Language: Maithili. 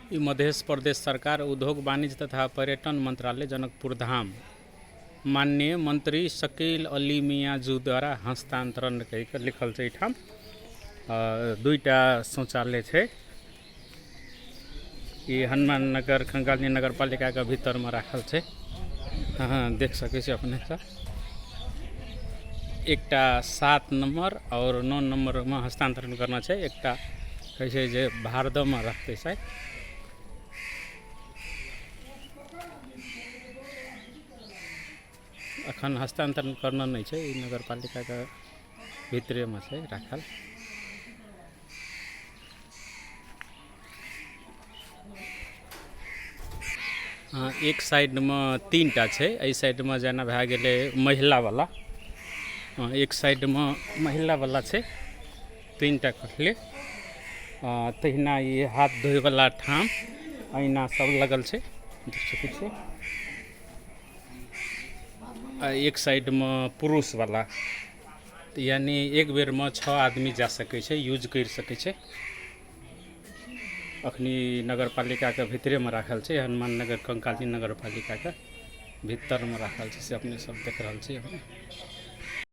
ई मध्य प्रदेश सरकार उद्योग वाणिज्य तथा पर्यटन मंत्रालय जनकपुर धाम माननीय मंत्री शकील अली मियाँ जू द्वारा हस्तांतरण कहि कऽ लिखल छै एहिठाम। दुईटा शौचालय छै। ई हनुमान नगर कंकाली नगर पालिका के भीतर में राखल छै। अहाँ देख सकै छी अपने सब। एकटा 7 नंबर और 9 नंबर में हस्तांतरण करना छै। एकटा कहै छै जे भारदमे रखतै शायद। अखन हस्तांतरण करना नहि छै, ई नगरपालिकाके भीतरेमे छै राखल। एक साइडमे 3 टा छै। एहि साइडमे जेना भए गेलै महिलावला, एक साइडमे महिलावला छै 3 टा कहलियै। तहिना ई हाथ धोयवला ठाम ऐना सब लगल छै, देख सकै छियै। आ एक साइडमे पुरुषवला, यानी एक बेरमे 6 आदमी जा सकै छै, यूज करि सकै छै। अखनी नगरपालिकाके भीतरेमे राखल छै, हनुमान नगर कंकाली नगरपालिकाके भीतरमे राखल छै, से अपने सब देख रहल छी। अपने